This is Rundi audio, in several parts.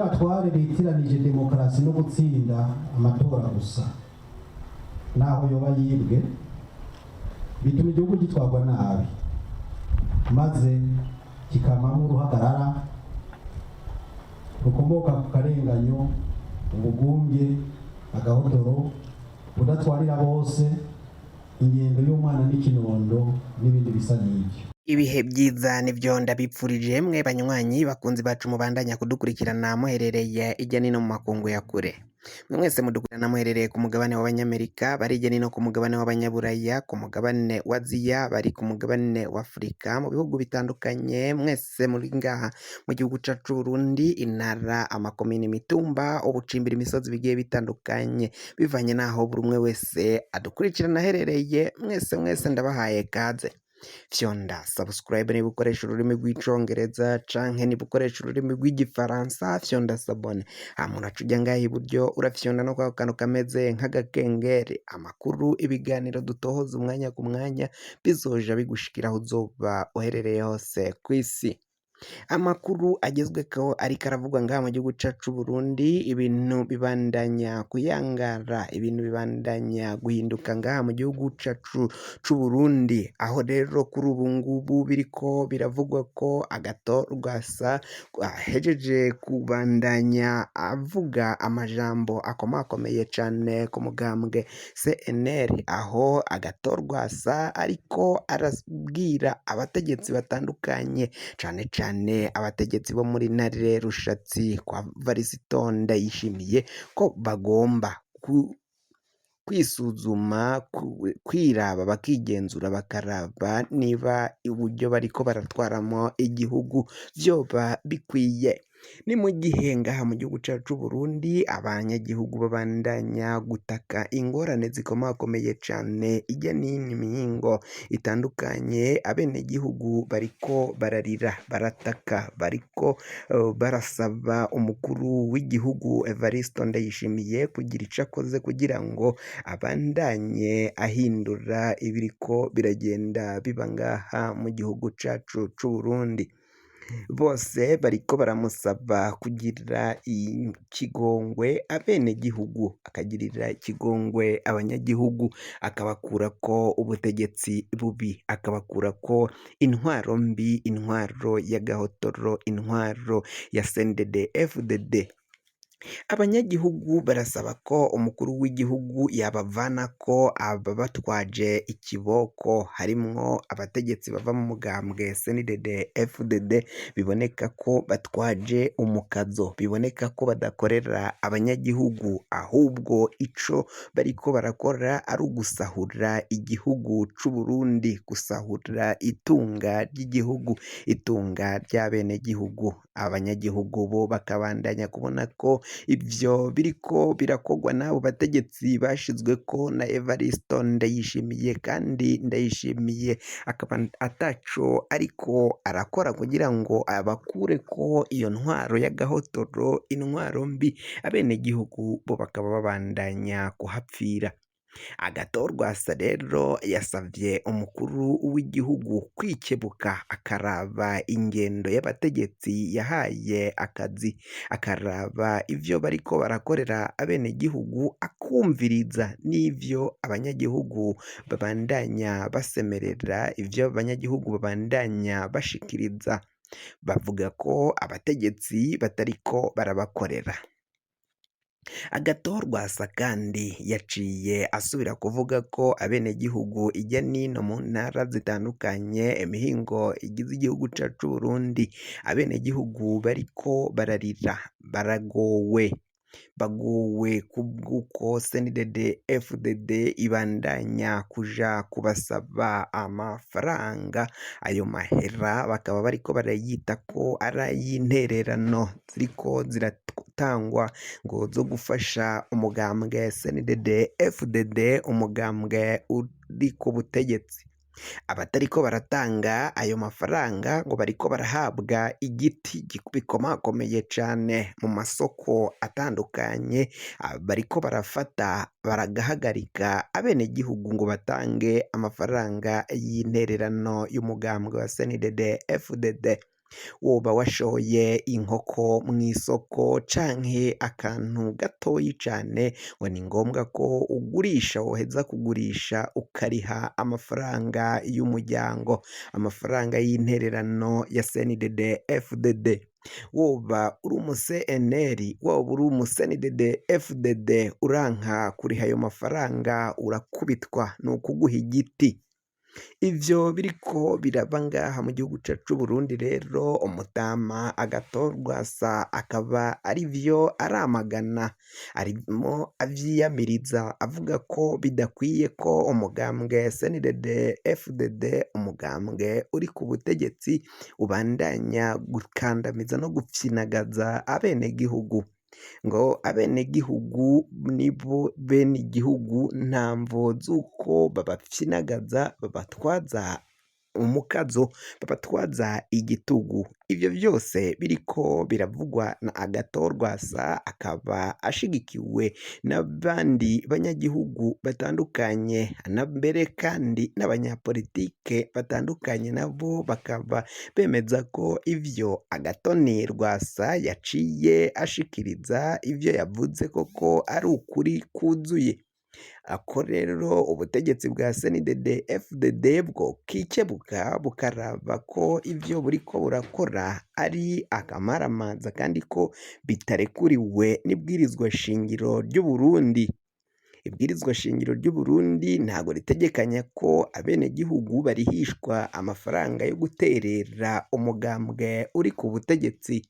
Abatware bitiranije demokarasi no gutsinda amatora gusa, naho yoba yibwe, bituma igihugu gitwarwa nabi, maze kikamamwo uruhagarara rukomoka ku karenganyo, ubugunge, agahotoro, kudatwarira bose, ingendo y'umwana n'ikinondo n'ibindi bisa n'ibyo. Ibihe byiza nivyo ndabipfurije mwe banywanyi bakunzi bacu mubandanya kudukurikirana muherereye irya nino mu makungu ya kure. Mwe mwese mudukurikirana muherereye ku mugabane w'Abanyamerika, bari hirya nino ku mugabane w'Abanyaburaya, ku mugabane wa Aziya, bari ku mugabane wa Afurika, mu bihugu bitandukanye, mwese muri ngaha mu gihugu cacu Burundi, intara, amakomine, imitumba, ubucimbira imisozi bigiye bitandukanye, bivanye n'aho buri umwe wese adukurikirana aherereye, mwese mwese ndabahaye kaze. Fyonda subscribe niba ukoresha ururimi rw'icongereza canke niba ukoresha ururimi rw'igifaransa, fyonda s'abonner. Hama uraca uja ngaha iburyo, urafyonda no kwako kantu kameze nk'agakengeri. Amakuru, ibiganiro dutohoza umwanya ku mwanya bizoja bigushikira aho uzoba uherereye hose kw'isi. Amakuru agezweko ariko aravugwa ngaha mu gihugu cacu c'Uburundi, ibintu bibandanya kuyangara, ibintu bibandanya guhinduka ngaha mu gihugu cacu c'Uburundi, aho rero kuri ubu ngubu biriko biravugwa ko Agathon Rwasa ahejeje kubandanya avuga amajambo akomakomeye cane ku mugambwe CNL, aho Agathon Rwasa ariko arabwira abategetsi batandukanye, cane cane abategetsi bo muri Ntare Rushatsi kwa Varisito Ndayishimiye, ko bagomba kwisuzuma, kwiraba, bakigenzura, bakaraba niba uburyo bariko baratwaramo igihugu vyoba bikwiye. Ni mu gihe ngaha mu gihugu cacu c'Uburundi abanyagihugu babandanya gutaka ingorane zikomakomeye cane irya n'ino, imihingo itandukanye, abenegihugu bariko bararira, barataka, bariko barasaba umukuru w'igihugu Evariste Ndayishimiye kugira ico akoze kugira ngo abandanye ahindura ibiriko biragenda biba ngaha mu gihugu cacu c'Uburundi. Bose bariko baramusaba kugira ikigongwe abenegihugu, akagirira ikigongwe abanyagihugu, akabakurako ubutegetsi bubi, akabakurako intwaro mbi, intwaro y'agahotoro, intwaro ya CNDD FDD. Abanyagihugu barasaba ko umukuru w'igihugu yabavanako ababatwaje ikiboko, harimwo abategetsi bava mu mugambwe CNDD FDD, biboneka ko batwaje umukazo, biboneka ko badakorera abanyagihugu, ahubwo ico bariko barakora ari ugusahura igihugu c'Uburundi, gusahura itunga ry'igihugu, itunga ry'abenegihugu. Abanyagihugu bo bakabandanya kubona ko ivyo biriko birakorwa n'abo bategetsi bashizweko na Evaristo Ndayishimiye, kandi Ndayishimiye akaba ataco ariko arakora kugira ngo abakureko iyo ntwaro y'agahotoro, intwaro mbi, abenegihugu bo bakaba babandanya kuhapfira. Agathon Rwasa rero yasavye umukuru w'igihugu kwikebuka, akaraba ingendo y'abategetsi yahaye akazi, akaraba ivyo bariko barakorera abenegihugu, akumviriza n'ivyo abanyagihugu babandanya basemerera, ivyo abanyagihugu babandanya bashikiriza. Bavuga ko abategetsi batariko barabakorera. Agathon Rwasa kandi yaciye asubira kuvuga ko abenegihugu irya nino mu ntara zitandukanye, imihingo igize igihugu cacu c'Uburundi, abenegihugu bariko bararira, baragowe, bagowe kubw'uko CNDD FDD ibandanya kuja kubasaba amafaranga, ayo mahera bakaba bariko barayita ko ari ay'intererano ziriko ziratangwa ngo zo gufasha umugambwe CNDD FDD, umugambwe uri ku butegetsi. Abatariko baratanga ayo mafaranga ngo bariko barahabwa igiti bikomakomeye cane mu masoko atandukanye, bariko barafata baragahagarika abenegihugu ngo batange amafaranga y'intererano y'umugambwe wa CNDD FDD. Woba washoye inkoko mw'isoko canke akantu gatoyi cane, ngo ni ngombwa ko ugurisha, woheza kugurisha ukariha amafaranga y'umuryango, amafaranga y'intererano ya CNDD FDD. Woba uri umu CNL, woba uri umu CNDD FDD, uranka kuriha ayo mafaranga urakubitwa, ni ukuguha igiti. Ivyo biriko biraba ngaha mu gihugu cacu c'Uburundi rero, umutama Agathon Rwasa akaba arivyo aramagana, arimwo avyiyamiriza avuga ko bidakwiye ko umugambwe CNDD FDD, umugambwe uri ku butegetsi, ubandanya gukandamiza no gupyinagaza abenegihugu. Ngo abenegihugu nibo bene igihugu, nta mvo z'uko babapyinagaza, babatwaza umukazo, babatwaza igitugu. Ivyo vyose biriko biravugwa na Agathon Rwasa, akaba ashigikiwe n'abandi banyagihugu batandukanye, na mbere kandi n'abanyapolitike batandukanye nabo bakaba bemeza ko ivyo Agathon Rwasa yaciye ashikiriza, ivyo yavuze koko ari ukuri kuzuye. Ako rero ubutegetsi bwa CNDD FDD bwokikebuka bukaraba ko ivyo buriko burakora ari akamaramaza kandi ko bitarekuriwe n'ibwirizwa shingiro ry'Uburundi. Ibwirizwa shingiro ry'Uburundi ntago ritegekanya ko abenegihugu barihishwa amafaranga yo guterera umugambwe uri ku butegetsi.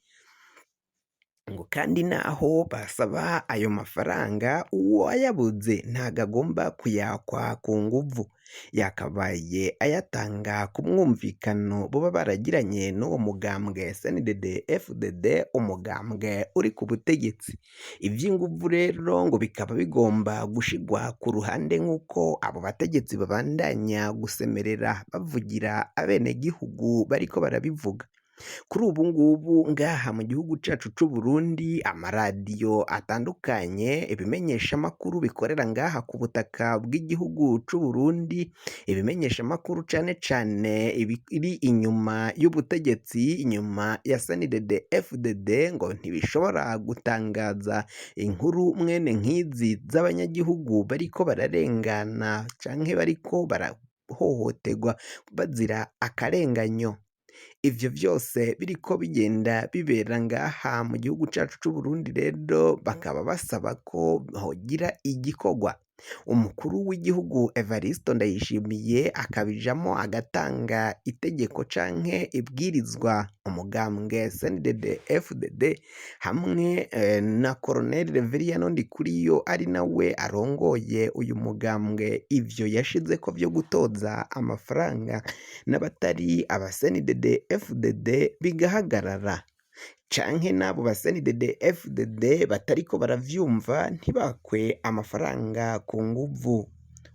Ngo kandi naho basaba ayo mafaranga, uwayabuze ntago agomba kuyakwa ku nguvu, yakabaye ayatanga ku mwumvikano boba baragiranye n'uwo mugambwe CNDD FDD, umugambwe uri ku butegetsi. Ivy'inguvu rero ngo bikaba bigomba gushigwa ku ruhande nk'uko abo bategetsi babandanya gusemerera bavugira abenegihugu bariko barabivuga. Kuri ubu ngubu ngaha mu gihugu cacu c'Uburundi, amaradiyo atandukanye, ibimenyeshamakuru bikorera ngaha ku butaka bw'igihugu c'Uburundi, ibimenyeshamakuru cane cane ibiri inyuma y'ubutegetsi, inyuma ya CNDD FDD, ngo ntibishobora gutangaza inkuru mwene nk'izi z'abanyagihugu bariko bararengana canke bariko barahohoterwa bazira akarenganyo. Ivyo vyose biriko bigenda bibera ngaha mu gihugu cacu c'Uburundi rero, bakaba basaba ko hogira igikorwa. Umukuru w'igihugu Evariste Ndayishimiye akabijamwo agatanga itegeko canke ibwirizwa, umugambwe CNDD FDD hamwe na Colonel Reveriyano Ndikuriyo ari nawe arongoye uyu mugambwe, ivyo yashizeko vyo gutoza amafaranga n'abatari aba CNDD FDD bigahagarara, canke n'abo ba CNDD FDD batariko baravyumva ntibakwe amafaranga ku nguvu,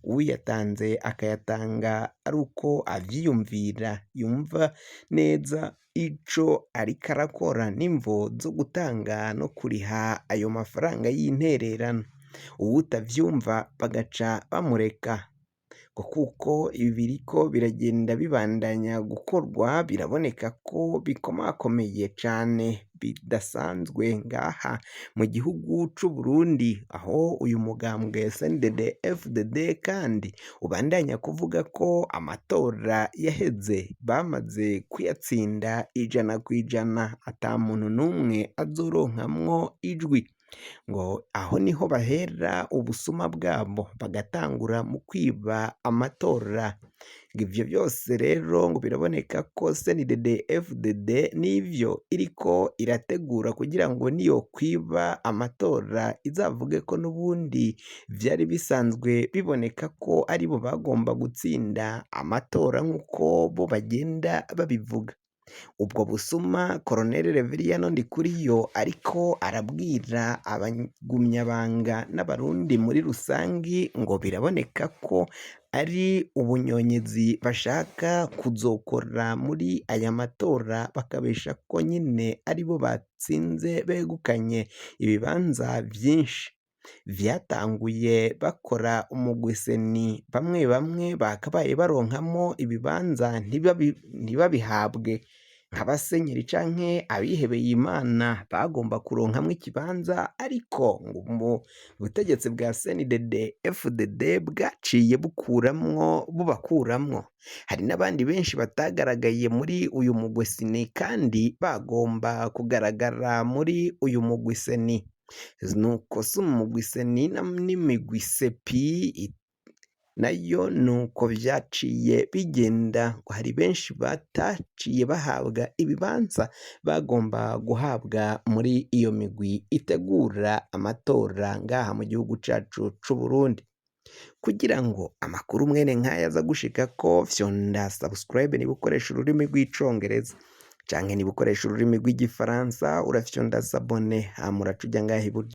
uyatanze akayatanga ari uko avyiyumvira, yumva neza ico ariko arakora n'imvo zo gutanga no kuriha ayo mafaranga y'intererano. Uwutavyumva bagaca bamureka, ngo kuko ibi biriko biragenda bibandanya gukorwa, biraboneka ko bikomakomeye cane bidasanzwe ngaha mu gihugu c'Uburundi, aho uyu mugambwe CNDD FDD kandi ubandanya kuvuga ko amatora yaheze bamaze kuyatsinda 100%, ata muntu n'umwe azoronkamwo ijwi. Ngo aho niho bahera ubusuma bwabo, bagatangura mu kwiba amatora. Ngo ivyo vyose rero ngo biraboneka ko CNDD FDD n'ivyo iriko irategura kugira ngo niyo kwiba amatora izavuge ko n'ubundi vyari bisanzwe biboneka ko aribo bagomba gutsinda amatora nk'uko bo bagenda babivuga. Ubwo busuma Colonel Reveriyano Ndikuriyo ariko arabwira abagumyabanga n'abarundi muri rusangi, ngo biraboneka ko ari ubunyonyezi bashaka kuzokora muri aya matora, bakabesha ko nyine aribo batsinze begukanye ibibanza vyinshi. Vyatanguye bakora umugwiseni, bamwe bamwe bakabaye baronkamwo ibibanza ntibabihabwe. Nk'abasenyeri canke abihebeye Imana bagomba kuronkamwo ikibanza, ariko ngo mu butegetsi bwa CNDD FDD bwaciye bukuramwo bubakuramwo. Hari n'abandi benshi batagaragaye muri uyu mugwi CENI kandi bagomba kugaragara muri uyu mugwi CENI. Nuko si umugwi CENI n'imigwi CEPI nayo nuko vyaciye bigenda, ngo hari benshi bataciye bahabwa ibibanza bagomba guhabwa muri iyo migwi itegura amatora ngaha mu gihugu cacu c'u Burundi. Kugira ngo amakuru mwene nk'aya aza gushikako, fyonda subscribe niba ukoresha ururimi rw'icongereza, canke niba ukoresha ururimi rw'igifaransa urafyonda s'abonner, hama uraca uja ngaha iburyo.